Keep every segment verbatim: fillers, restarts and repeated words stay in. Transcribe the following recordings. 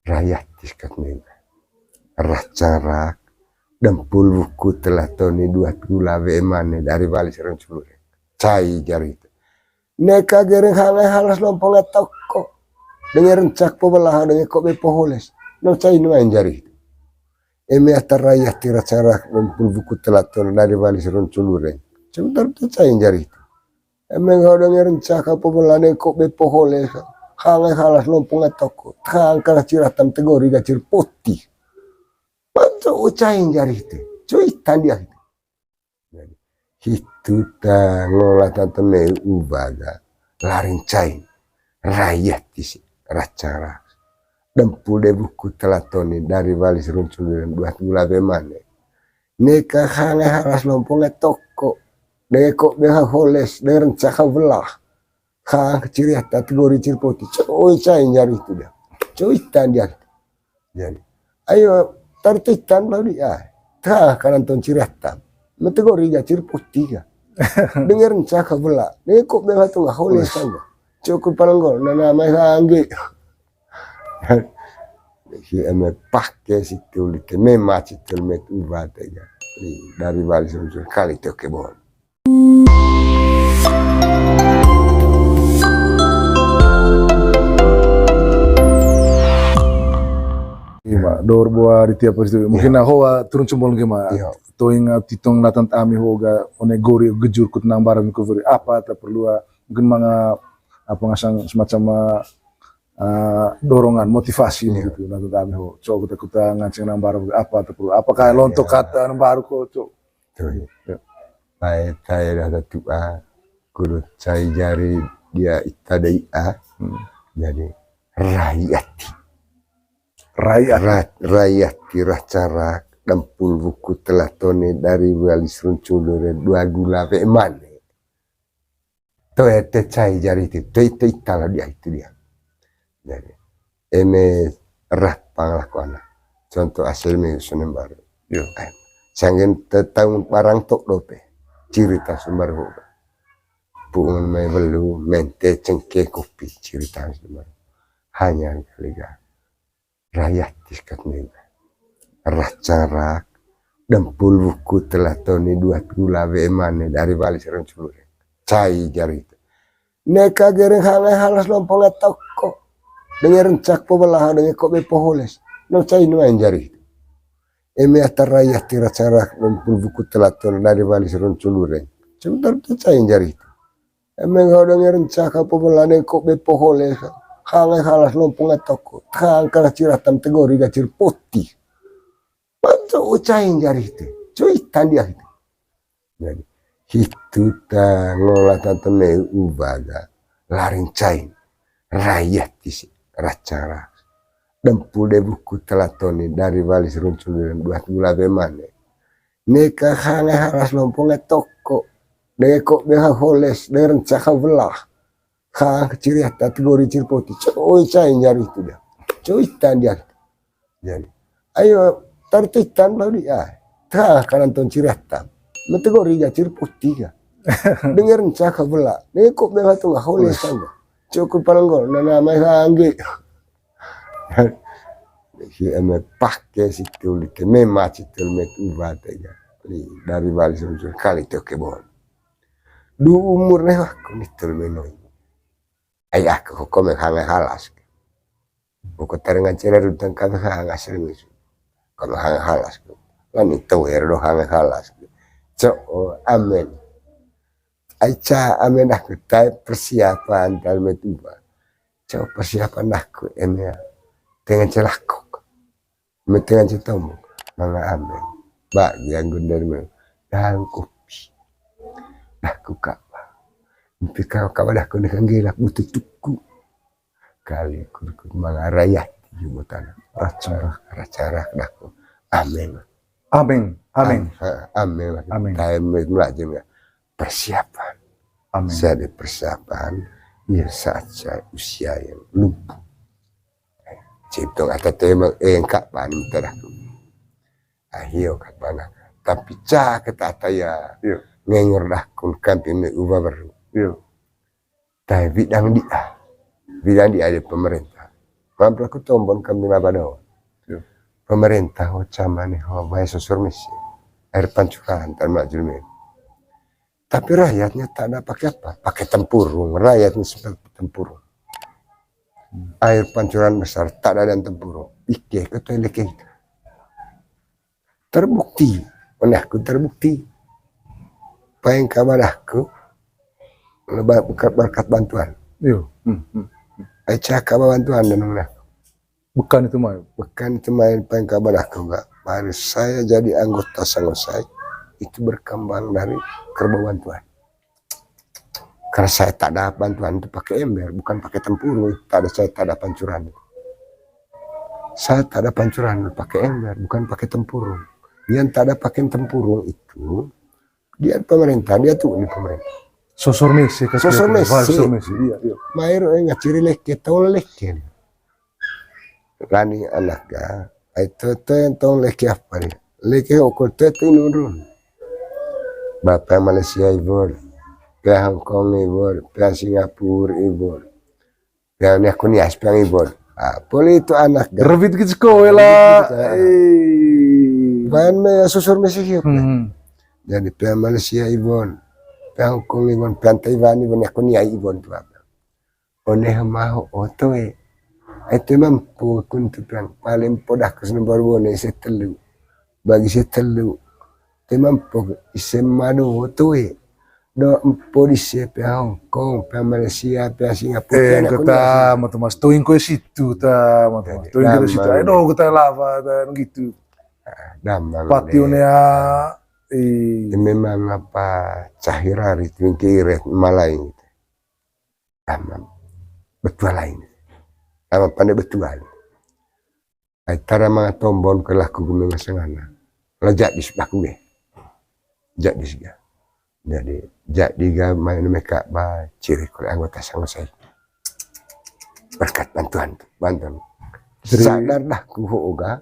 Rayat tiskat nega. Racang rak, dempul wuku telah toni duat gula we mane dari wali serang culure. Cai jari itu. Neka gereng hangai halas lompo ngatoko. Dengan rencak po belaha dengan kok be poholes. No cai nuan jari itu. Eme ata rayat ti racang rak dempul wuku telah toni dari wali serang culure. Sebentar tu cai jari itu. Eme ngau dengan rencak po belaha dengan kok be poholes. Hangai halas lompo ngatoko. Tang kala ciratam tegori gacir poti. Manco ucain jari itu. Cuitan dia itu. Jadi, hitu ta ngolah tante me ubaga. Larin cain. Rayat tisi. Racang rak. Dempul de wuku telah toni dari wali serang culure duat gula we mane. Neka hangai halas lompo ngatoko. Dengan kok be holes. Dengan rencak belah. Hang ciri ata tegori ciri poti. Coi cai jari itu dia. Coi tan dia. Jadi, ayo, tar titan belah dia. Tah kanan ton ciri ata. Metegori ga ciri poti ga. Dengan rencak belah. Dengan kok belah tu ga holes tangga. Cukup palanggol. Nana mai hangge. Si eme pake situ lite mema situ met ubat aja. Dari wali serang culure kali tu kebon. Ima, dor boa di tiap hari itu. Mungkin na hoa turun cumbol gema. Iya. Toing, ah, titong natan ami hoga one gori gejur kut nang barang ku beri. Apa tak perlu, ah, mungkin manga apa ngasang semacam, ah, ah, dorongan, motivasi gitu. Natan ami ho. Cok kuta kuta ngancing nang barang apa tak perlu. Apakah lontok kata nang baru ko, cok? Betul. Ya. Baik, saya dah satu, ah, kudu cai jari dia ita dei, ah. Hmm. Jadi, rayat ti. Rayat. Ra-, rayat ti racang rak, dempul wuku telah toni dari wali serang culure duat gula we mane. Toe te cai jari itu, toe te ita lah dia itu dia. Jadi, eme rah panglakuanna. Contoh asal me Senin Baru. Yo. Eh, sanggen tetang barang tok dope. Ciri ta Senin Baru. Pungun mai welu, mente, cengke, kopi, ciri ta Senin Baru. Hanya kali ga. Rayat tiskat nega. Racang rak, dempul wuku telah toni duat gula we mane dari wali serang culure. Cai jari itu. Neka gereng hangai halas lompo ngatoko. Dengan rencak po belaha dengan kok be poholes. No cai nuan jari itu. Eme ata rayat ti racang rak dempul wuku telah toni dari wali serang culure. Sebentar tu cai jari itu. Eme ngau dengan rencak po belaha dengan kok be poholes. Hangai halas lompo ngatoko. Tang kala ciratam tegori gacir poti. Manco ucain jari itu. Cuitan dia itu. Jadi, hitu ta ngolah tante me ubaga. Larin cain. Rayat tisi. Racang rak. Dempul de wuku telah toni dari wali serang culure duat gula we mane. Neka hangai halas lompo ngatoko. Dengan kok be holes, dengan rencak belah. Hang ciri ata tegori ciri poti. Coi cain jari itu dia. Cuitan dia. Jadi, ayo, tar titan belah dia. Tah kanan ton ciri ata. Metegori ga ciri poti ga. Dengan rencak belah. Dengan kok be tu ga holes tangga. Cukup palanggol. Nana mai hangge. Si eme pake situ lite mema situ met ubat aja. Dari wali serang culure kali tu kebon. Du umur ne aku ni telu menoi. Ai aku ko me hangai halas. Ko taringan cina rutang kami hangai serius. Ko me hangai halas. Lani tower do hangai halas. Co, amen. Ai ca amen aku tai persiapan tal met ubat. Co persiapan aku eme ya. Dengan celakok. Metengan cetombok, manga amen. Bagi anggun dari me, dalam kopi. Dah ku kaba. Mpi kau kaba dah ku nekan gelak butuh tuku. Kali ku, ku manga rayat, jumbo tanah. Racara. Racara dah ku. Amen. Amen. Amen. Am-, ha, amen. Amen. Time melajeng ya. Persiapan. Amen. Saya ada persiapan. Ya saat saya usia yang lumpuh. Cintong ata tema engkak pan teraku. Ahio kapana. Tapi ca ketata ya. Iya. Ngengor dah kun kantin me uba baru. Iya. Tai bidang dia. Bidang dia ada pemerintah. Mampu aku tombon kami laba doang. Iya. Pemerintah ho cama ni ho bae sosor misi. Air pancuran tan maju ni. Tapi rakyatnya tak ada pakai apa? Pakai tempurung. Rakyatnya sudah tempurung. Air pancuran besar, tak ada dan tempurung. Ike ke toilet ke itu. Terbukti, menahku terbukti. Paeng kabarahku, lebat berkat, berkat bantuan. Iyo. Hmm, hmm. Ai caka bantuan dan menahku. Bukan itu main. Bukan itu main, paeng kabarahku enggak. Baru saya jadi anggota Sangosai, itu berkembang dari kerbau bantuan. Karena saya tak ada bantuan itu pakai ember, bukan pakai tempurung. Tak ada, saya tak ada pancuran. Saya tak ada pancuran pakai ember, bukan pakai tempurung. Yang tak ada pakai tempurung itu, dia pemerintah, dia tuh ini pemerintah. Sosor mese, kan? Sosor mese. Sosor mese, iya, iya. Mair, eh, ngaciri leke, tahu leke. Rani anak ga, ai toto yang tong leke apa ni? Leke okol toto inurun. Bapa Malaysia ibon, pea Hong Kong ibon, pea Singapura ibon. Pea ni aku ni aspang ibon. Ah, poli itu anak ga. Rebit gitu sekolah. Rebit gitu sekolah. Eh. Bahan me susur mesi hiup. Hmm. Jadi pea Malaysia ibon, pea Hong Kong ibon, pea Taiwan ibon, aku ni ai ibon tu apa. One hema ho otoe. Ai toe mampu kuntu pea paling podah ke sene baru bone ise telu. Bagi ise telu. Toe mampu ise mado otoe. Do empo di ise pea Hong Kong, pea Malaysia, pea Singapura, eh, pea kota Matumas, toing ko situ ta Matumas. Toing ko situ. Ayo do kota lava ta gitu. Damang. Pati one a, eh. Memang apa cahirari tuing ke iret malai. Ama betual lain. Ama pande betual. Ai tara manga tombon ke laku gumi ngasengana. Lo jadi sudah ku ge. Jadi siga. Jadi jadi ga main meka ba ciri kule anggota Sangosai. Berkat bantuan, bantuan. Jadi sadar dah ku ho ga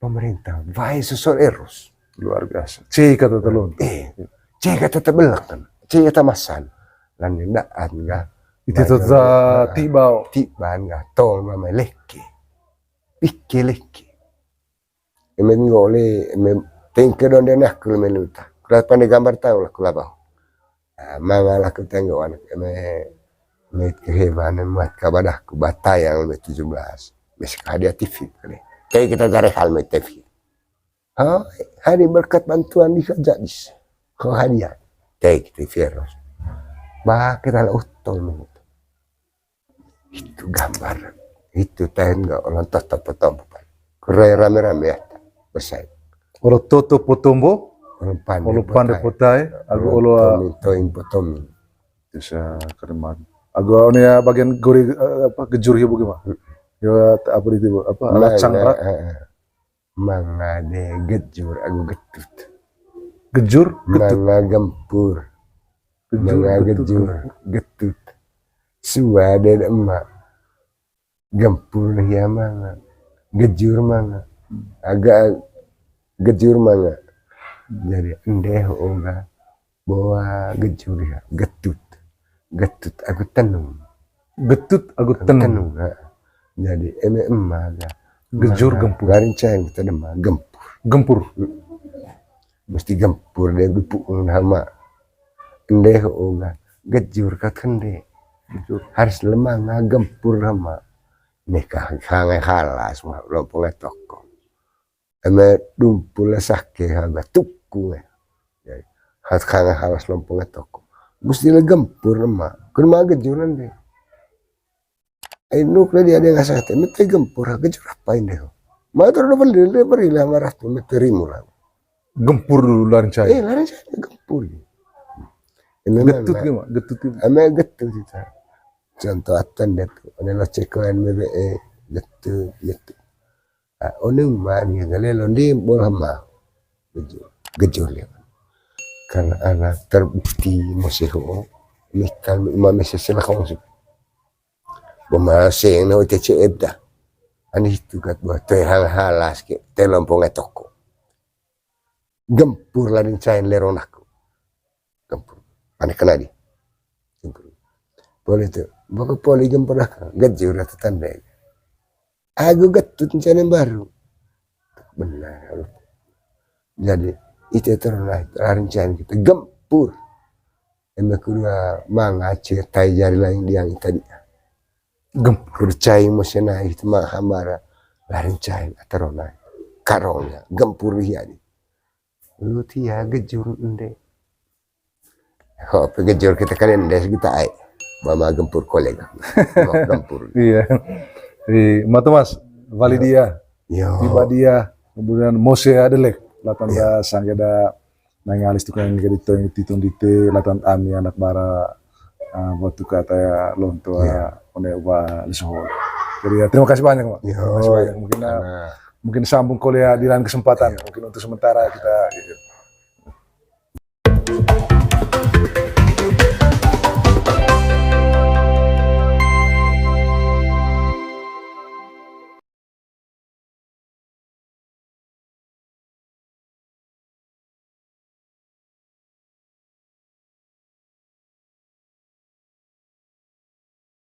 pemerintah, bae sosor eros. Luar biasa. Cei kata telon. Eh, cei kata tebelak kan. Cei kata masan. Lan nda an ga. Itu tata tibau. Tiban ga tol mama leke. Pike leke. Emen gole, emen tengke donde nah kul menuta. Kula pande gambar tahu lah kula bau. Ah, manga laku tenggo anak eme, met kehebanan muat kabadahku batayang eme tujuh belas. Mes hadiah T V kali. Kayak kita gare hal met T V. Oh, hari berkat bantuan di jadis. Kau hadiah. Kayak kita virus. Bah, kita lah utol menit. Itu gambar. Itu tahen ga orang toto potombo. Kurai rame-rame ya. Besai. Olo toto potombo, olo pande potai, agu olo toing potomi. Bisa kereman. Agu one ya bagian gori, eh, apa, gejur ya bagaimana? Hmm. Ya apa itu apa? Alat sangrak. Manga de gejur agu getut. Gejur, getut. Manga gempur. Gejur, manga getut, gejur, getut. Sua de emak. Gempur hia manga. Gejur manga. Aga gejur manga. Jadi ende ho ga. Boa gejur ya, getut. Getut agu tenung. Getut agu tenung. Tenung, ha. Jadi eme ema ga. Gejur gempur. Larin cain kita dema gempur. Gempur. Hmm. Mesti gempur de dupu hama. Ende ho ga. Gejur ka kende. Gejur. Harus lemanga gempur hama. Neka hangai halas ma lompo ngai toko. Eme dumpu le sake haga tuku nge. Hat kanga halas lompo nge toko. Musti le gempur ema. Kun ma gejur nande. Ai nuk le dia dia ngasa te, mete gempur, gejur apa inde ho. Ma turu do beli, le beri lah marah tu, mete rimu lah. Gempur dulu larin cain. Eh, larin cain gempur. Eme getut mana? Gimana? Getut gimana? Eme getut kita. Contoh atan dia tu. Ane lo cekoan mebe, eh, getut, getut. Ah, one mani gale londi bol hama. Gejur, gejur ya. Karena anak terbukti mose ho, mikal ma mese selakong su. Boma seng no T C F dah. Ani itu kat buat te hal halas ke, te lompo ngai toko. Gempur larin cain lerong aku. Gempur. Ane kena di. Gempur. Poli tu. Boko poli gempur lah. Gejur lah tu tanda. Agu getut ncana mbaru. Benar. Jadi ita terus lah, larin cain kita gempur. Eme kedua manga cetai jari lain diang ita di. Gempur cain mesti naik itu mah hambara. Larin cain atarona. Karongnya gempur lihat di. Lu tia gejur ende. Ho, gejur kita kalian deh kita ai. Mama gempur kolega. Mama gempur. Iya. Di Matomas, Validia, Yo. Ibadia, kemudian Mose Adelek, latan da sangga da nangalis tukang ke dito yang titun dite, latan ami anak bara ah, buat tuka taya lonto ah, one uba lesohol. Jadi ya terima kasih banyak, Mak. Yo. Terima kasih banyak. Mungkin ah, Karena mungkin sambung kali ya di lain kesempatan. Mungkin untuk sementara kita gitu.